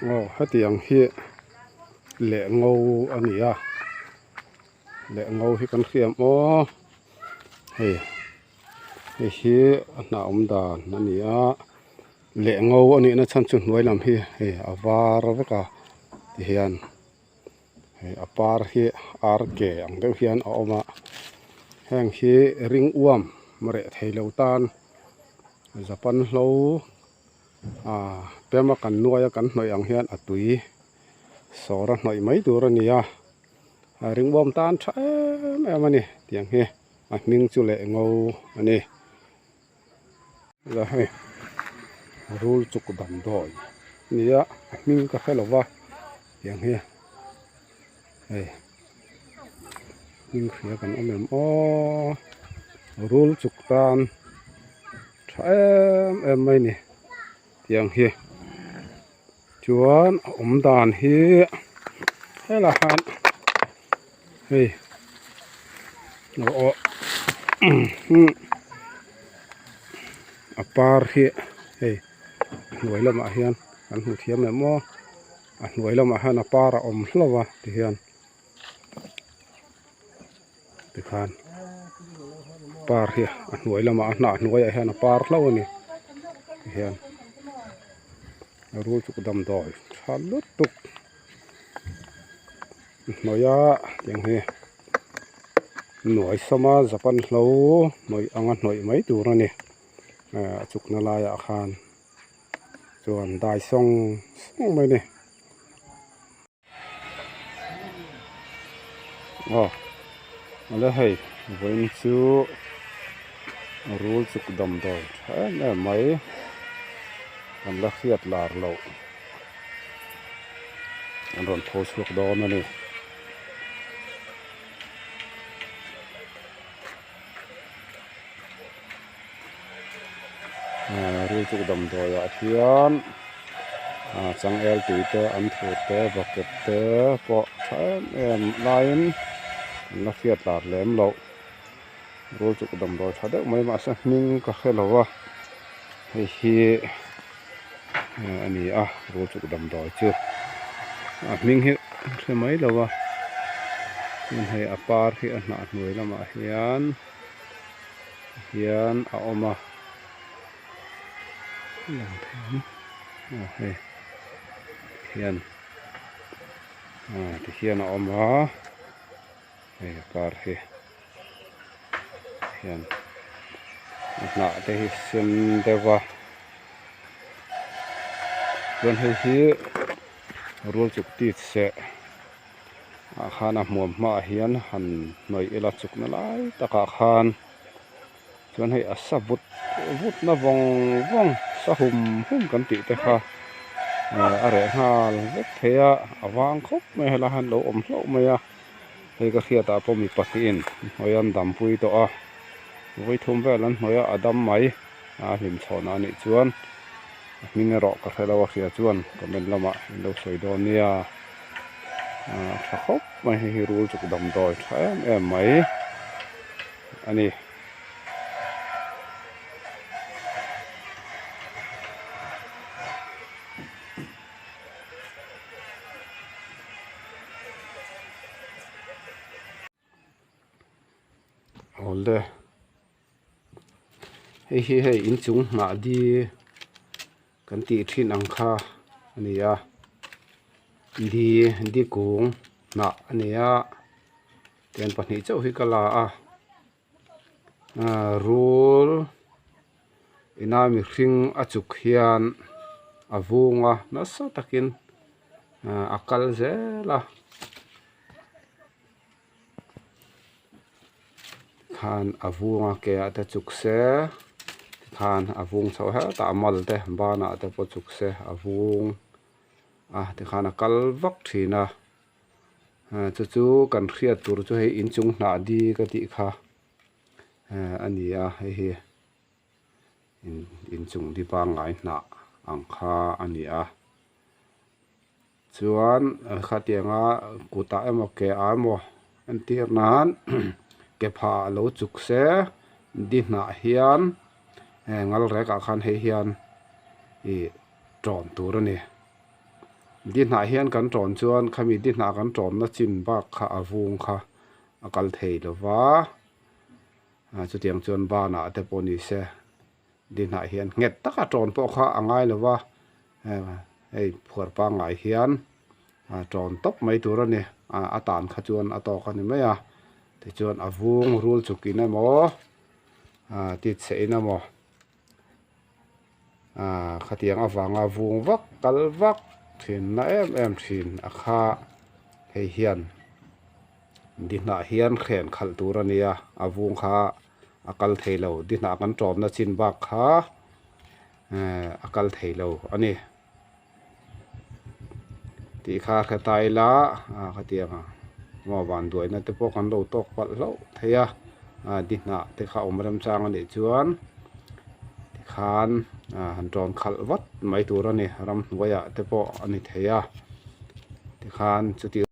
Aw hetiang hi leh ngo a ni a leh ngo hi kan hriam aw hei hei hi a hnah awm dan a ni a leh ngo a nih na chhan chu hnuai lam hi hei a var vek a tihian hei a par hi ar ke ang deuh hian a awm a heng hi ring uam reh thei lo tan japan hlo ah pema kan nuai a kan hnawih ang hian a tui sawr a hnawih mai tur a ni a a ring uam tan tha em em a ni tiang hi a hming chu leh ngo a ni. La hei rul chuk damdawi nia a hming ka hre lo va tiang hi hei hming hria kan awm em aw rul chuk tan tha em em mai ni tiang hi chuan a awm dan hi helaiah hian hei aw a par hi hei hnuai lamah hian kan hmu thiam em aw a hnuai lamah hian a par a awm hlauh a tihian tikhan par hi a hnuai lamah a hnah hnuaiah hian a par hlauh a ni tihian rul chuk damdawi tha lutuk hnuaia tiang hi nuai sawma japan hlo hnawih anga hnawih mai tur a ni a chukna laiah khan chuan dai sawng sawng mai a ni. Aw awle hei vawiin chu rul chuk damdawi tha em em mai kan la hriat lar loh an rawn tho chhuak dawn a ni. Rul chuk damdawi ah hian changel tui te an thur te bucket te pawh tha em em laiin an la hriat lar lem loh rul chuk damdawi tha deuh mai mahse hming ka hre lo a hei hi a ni a rul chuk damdawi chu a hming hi ka hre mai lo a chuan hei a par hi a hnah hnuai lamah hian. Hian a awm a lang thei ang aw hei hian ah ti hian a awm a hei a par hi hian a hnah te hi sen deuh a chuan hei hi rul chuk tit seh. Ah khan a hmuam hmaah hian han hnawih ila chukna lai takah khan chuan hei a sa vut vut na vawng vawng sa hum hum kan tih te kha a reh nghal vek thei a a vang khawp mai a helai hian lo awm hlauh mai a hei ka hriatah pawh mi pahnihin hnawih an dampui tawh a vawithum vel an hnawih a a dam mai a hlim chhawn a nih chuan a hming erawh ka hre lo a hria chuan comment lamah in lo sawi dawn nia. A tha khawp mai hei hi rul chuk damdawi tha em em mai a ni. Awle hei hi hei inchung hnah di kan tih thin ang kha a ni a di di kung hnah a ni a tian pahnih chauh hi ka la a rul ina mihring a chuk hian a vung a nasa takin a kal zel a. Khan a vunga ke ah te chuk se tikhan a vung chho hetah a mal te banah te pawh chuk se a vung a tikhan a kal vak thin a chu chu kan hriat tur chu hei inchung hnah di ka tih kha a ni a hei hi inchung di pangngai hnah ang kha a ni a. Chuan khatianga kutah emaw ke ah emaw entir nan ke phah a lo chuk se di hnah hian ngal rek ah khan hei hian ih tawn tur a ni. Di hnah hian kan tawn chuan khami di hnah kan tawnna chin bak kha a vung kha a kal thei lo va, chutiang chuan banah te pawh ni se di hnah hian nghet taka tawn pawh kha a ngai lo va, hei phuar pangngai hian tawn tawp mai tur a ni, a tan kha chuan a tawk a ni mai a, tichuan a vung rul chuk in emaw tit chhe in emaw. Aaa khatiang avanga vung vak kal vak thin na em em thin a kha hei hian di hnah hian hren khalh tur a nia a vung kha a kal thei lo di hnah kan tawmna chin bak kha ehh a kal thei lo a ni tih kha hre ta ila ah khatiang maw vanduaina te pawh kan lo tawk palh hlauh thei a ah di hnah te kha awm remchang a nih chuan tikhan ah han tawn khalh vat mai tur a ni ramhnuaiah te pawh a ni thei a tikhan chuti.